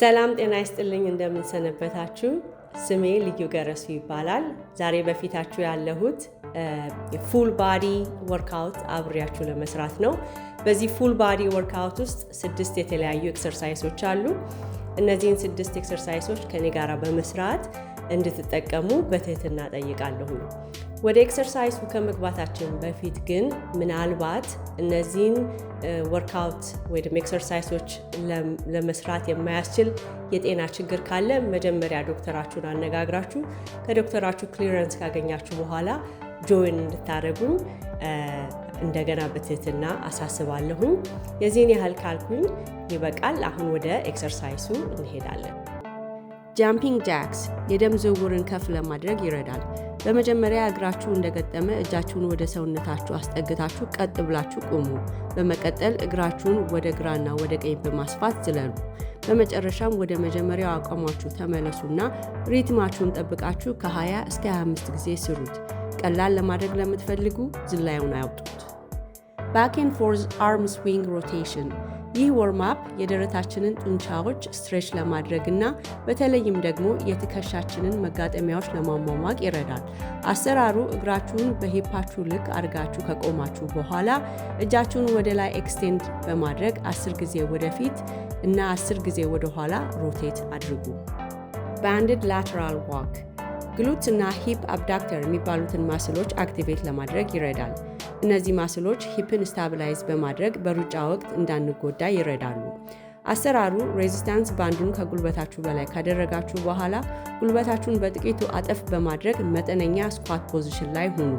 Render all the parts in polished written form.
ሰላም ጤና ይስጥልኝ። እንደምን ሰነበታችሁ? ስሜ ልዩ ገረሱ ይባላል። ዛሬ በፊታችሁ ያለሁት full body workout አብሬያችሁ ለመስራት ነው። በዚህ full body workout ውስጥ ስድስት የተለያዩ exercise ኦች አሉ። እነዚህን ስድስት exercise ኦች ከኔ ጋር በመስራት እንድትጠቀሙ በትህትና ጠይቃለሁ። ወደ exercise ኡ ከመግባታችን በፊት ግን ምናልባት እነዚህን workout ወይም exercise ኦች ለመስራት የማያስችል የጤና ችግር ካለ መጀመሪያ ዶክተራችሁን አነጋግራችሁ ከዶክተራችሁ clearance ካገኛችሁ በኋላ join እንድታደርጉኝ እንደገና በትህትና አሳስባለሁኝ። የዚህን ያህል ካልኩኝ ይበቃል። አሁን ወደ exercise ኡ እንሄዳለን። Jumping jacks የደም ዝውውርን ከፍ ለማድረግ ይረዳል። በመጀመሪያ እግራችሁ እንደገጠመ እጃችሁን ወደ ሰውነታችሁ አስጠግታችሁ ቀጥ ብላችሁ ቁሙ። በመቀጠል እግራችሁን ወደ ግራና ወደ ቀኝ በማስፋት ዝለሉ። በመጨረሻም ወደ መጀመሪያው አቋማችሁ ተመለሱና rhythm ኣችሁን ጠብቃችሁ ከ20 እስከ 25 ጊዜ ስሩት። ቀላል ለማድረግ ለምትፈልጉ ዝላዩን አያውጡት። Back and forth arm swing rotation። ይህ warm up የደረታችንን ጡንቻዎች stretch ለማድረግ እና በተለይም ደግሞ የትከሻችንን መጋጠሚያዎች ለማሟሟቅ ይረዳል። አሰራሩ እግራችሁን በ hip ኣችሁ ልክ አድርጋችሁ ከቆማችሁ በኋላ እጃችሁን ወደ ላይ extend በማድረግ 10 ጊዜ ወደፊት እና 10 ጊዜ ወደ ኋላ rotate አድርጉ። Banded lateral walk glutes እና hip abductor የሚባሉትን muscle ኦች activate ለማድረግ ይረዳል። እነዚህ muscle ኦች hip ን stabilize በማድረግ በሩጫ ወቅት እንዳንጎዳ ይረዳሉ። አሰራሩ resistance band ኡን ከጉልበታችሁ በላይ ካደረጋችሁ በኋላ ጉልበታችሁን በጥቂቱ አጠፍ በማድረግ መጠነኛ squat position ላይ ሁኑ።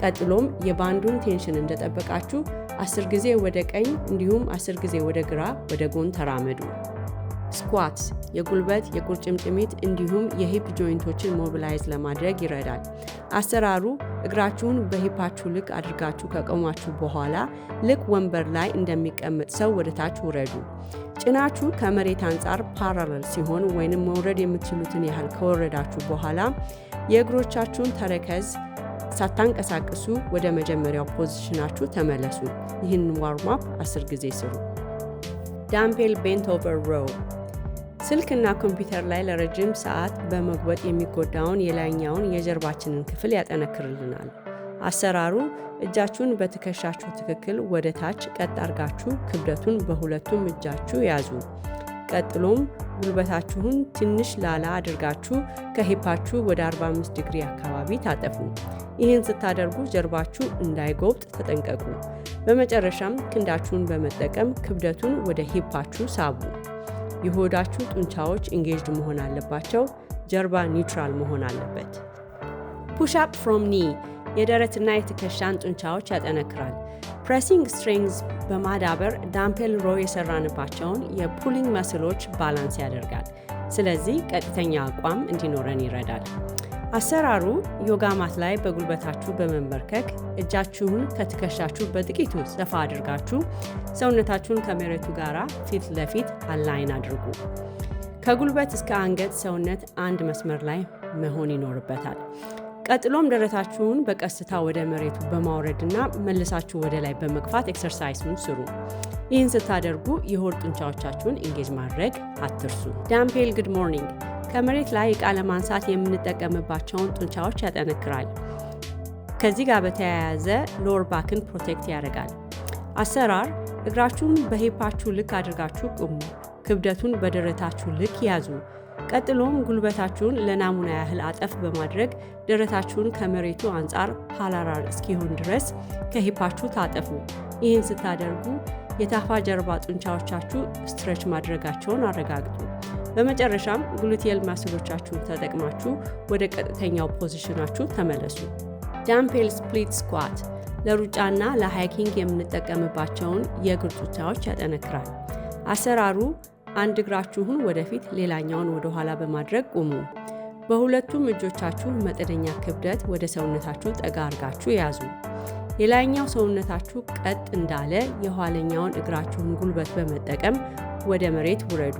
ቀጥሎም የ band ኡን tension እንደጠበቃችሁ 10 ጊዜ ወደ ቀኝ እንዲሁም 10 ጊዜ ወደ ግራ ወደ ጎን ተራመዱ። Squats የጉልበት፣ የቁርጭምጭሚት እንዲሁም የ hip joint ኦችን mobilize ለማድረግ ይረዳል። አሰራሩ እግራችሁን በ hip ኣችሁ ልክ አድርጋችሁ ከቆማችሁ በኋላ ልክ ወንበር ላይ እንደሚቀመጥ ሰው ወደ ታች ውረዱ። ጭናችሁ ከመሬት አንጻር parallel ሲሆን ወይንም መውረድ የምትችሉትን ያህል ከወረዳችሁ በኋላ የእግሮቻችሁን ተረከዝ ሳታንቀሳቅሱ ወደ መጀመሪያው position ኣችሁ ተመለሱ። ይህንን warm up 10 ጊዜ ስሩ። Dumbbell bent over row ስልክና ኮምፒውተር ላይ ለረጅም ሰዓት በመጉበጥ የሚጎዳውን የላይኛውን የጀርባችንን ክፍል ያጠነክርልናል። አሰራሩ እጃችሁን በትከሻችሁ ትክክል ወደ ታች ቀጥ አርጋችሁ ክብደቱን በሁለቱም እጃችሁ ያዙ። ቀጥሎም ጉልበታችሁን ትንሽ ላላ አድርጋችሁ ከ hip ኣችሁ ወደ 45 ዲግሪ አካባቢ ታጠፉ። ይህን ስታደርጉ ጀርባችሁ እንዳይጎብጥ ተጠንቀቁ። በመጨረሻም ክንዳችሁን በመጠቀም ክብደቱን ወደ hip ኣችሁ ሳቡ። የሆዳችሁ ጡንቻዎች engaged መሆን አለባቸው። ጀርባ neutral መሆን አለበት። Push up from knee የደረትና የትከሻን ጡንቻዎች ያጠነክራል። Pressing strength በማዳበር dumbbell row የሰራንባቸውን የ pulling muscle ኦች balance ያደርጋል። ስለዚህ ቀጥተኛ አቋም እንዲኖረን ይረዳል። አሰራሩ yoga mat ላይ በጉልበታችሁ በመንበርከክ እጃችሁን ከትከሻችሁ በጥቂቱ ሰፋ አድርጋችሁ ሰውነታችሁን ከመሬቱ ጋር ፊት ለፊት align አድርጉ። ከጉልበት እስከ አንገት ሰውነት አንድ መስመር ላይ መሆን ይኖርበታል። ቀጥሎም ደረታችሁን በቀስታ ወደ መሬቱ በማውረድና መልሳችሁ ወደ ላይ በመግፋት exercise ኡን ስሩ። ይህን ስታደርጉ የሆድ ጡንቻዎቻችሁን engage ማድረግ አትርሱ። Dumbbell good morning ከመሬት ላይ ዕቃ ለማንሳት የምንጠቀምባቸውን ጡንቻዎች ያጠነክራል። ከዚህ ጋር በተያያዘ lower back ን protect ያደርጋል። አሰራር እግራችሁን በ hip ኣችሁ ልክ አድርጋችሁ ቁሙ። ክብደቱን በደረታችሁ ልክ ያዙ። ቀጥሎም ጉልበታችሁን ለናሙና ያህል አጠፍ በማድረግ ደረታችሁን ከመሬቱ አንጻር parallel እስኪሆን ድረስ ከ hip ኣችሁ ታጠፉ። ይህን ስታደርጉ የታፋ ጀርባ ጡንቻዎቻችሁ stretch ማድረጋቸውን አረጋግጡ። በመጨረሻም gluteal muscle ኦቻችሁን ተጠቅማችሁ ወደ ቀጥተኛው position ኣችሁ ተመለሱ። Dumbbell split squat ለሩጫና ለ hiking የምንጠቀምባቸውን የእግር ጡንቻዎች ያጠነክራል። አሰራሩ አንድ እግራችሁን ወደፊት ሌላኛውን ወደ ኋላ በማድረግ ቁሙ። በሁለቱም እጆቻችሁ መጠነኛ ክብደት ወደ ሰውነታችሁ ጠጋ አርጋችሁ ያዙ። የላይኛው ሰውነታችሁ ቀጥ እንዳለ የኋለኛውን እግራችሁን ጉልበት በመጠቀም ወደ መሬት ውረዱ።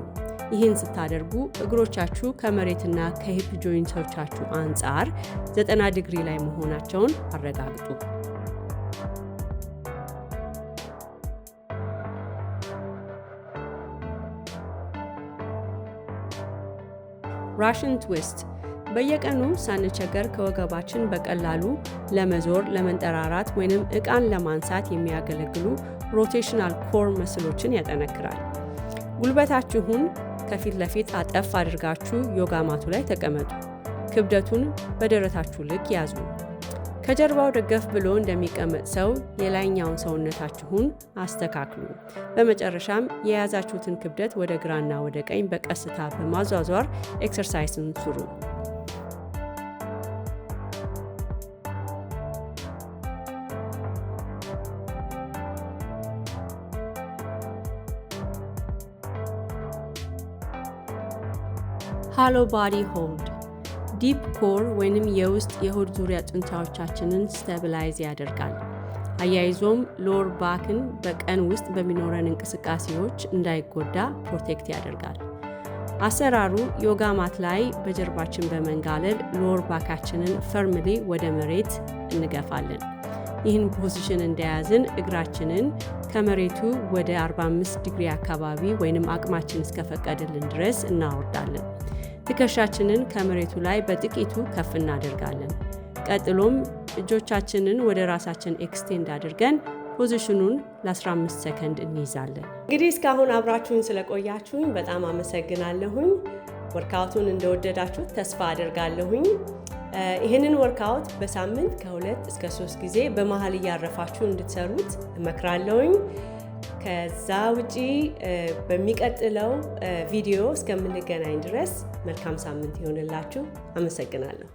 ይህን ስታደርጉ እግሮቻችሁ ከመሬትና ከ hip joint ኦቻችሁ አንጻር 90 ዲግሪ ላይ መሆናቸውን አረጋግጡ። Russian twist በየቀኑ ሳንቸገር ከወገባችን በቀላሉ ለመዞር፣ ለመንጠራራት ወይንም ዕቃን ለማንሳት የሚያገለግሉ rotational core muscle ኦችን ያጠነክራል። ጉልበታችሁን ከፊት ለፊት አጠፍ አድርጋችሁ yoga mat ኡ ላይ ተቀመጡ። ክብደቱን በደረታችሁ ልክ ያዙ። ከጀርባው ደገፍ ብሎ እንደሚቀመጥ ሰው የላይኛውን ሰውነታችሁን አስተካክሉ። በመጨረሻም የያዛችሁትን ክብደት ወደ ግራና ወደ ቀኝ በቀስታ በማዟዟር exercise ን ስሩ። Hollow body hold deep core ወይንም የውስጥ የሆድ ዙሪያ ጡንቻዎቻችንን stabilize ያደርጋል። አያይዞም lower back ን በቀን ውስጥ በሚኖረን እንቅስቃሴዎች እንዳይጎዳ protect ያደርጋል። አሰራሩ yoga mat ላይ በጀርባችን በመንጋለል lower back ኣችንን firmly ወደ መሬት እንገፋለን። ይህን position እንደያዝን እግራችንን ከመሬቱ ወደ 45 ዲግሪ አካባቢ ወይንም አቅማችን እስከፈቀደልን ድረስ እናወርዳለን። ትከሻችንን ከመሬቱ ላይ በጥቂቱ ከፍ እናደርጋለን። ቀጥሎም እጆቻችንን ወደ ራሳችን extend አድርገን position ኑን ለ15 ሰከንድ እንይዛለን። እንግዲህ እስካሁን አብራችሁን ስለቆያችሁኝ በጣም አመሰግናለሁኝ። Workout ኡን እንደወደዳችሁት ተስፋ አደርጋለሁኝ። ይህንን workout በሳምንት ከ2 እስከ 3 ጊዜ በመሀል እያረፋችሁ እንድትሰሩት እመክራለሁኝ። ከዛ ውጪ በሚቀጥለው ቪዲዮ እስከምንገናኝ ድረስ መልካም ሳምንት ይሆንላችሁ። አመሰግናለሁ።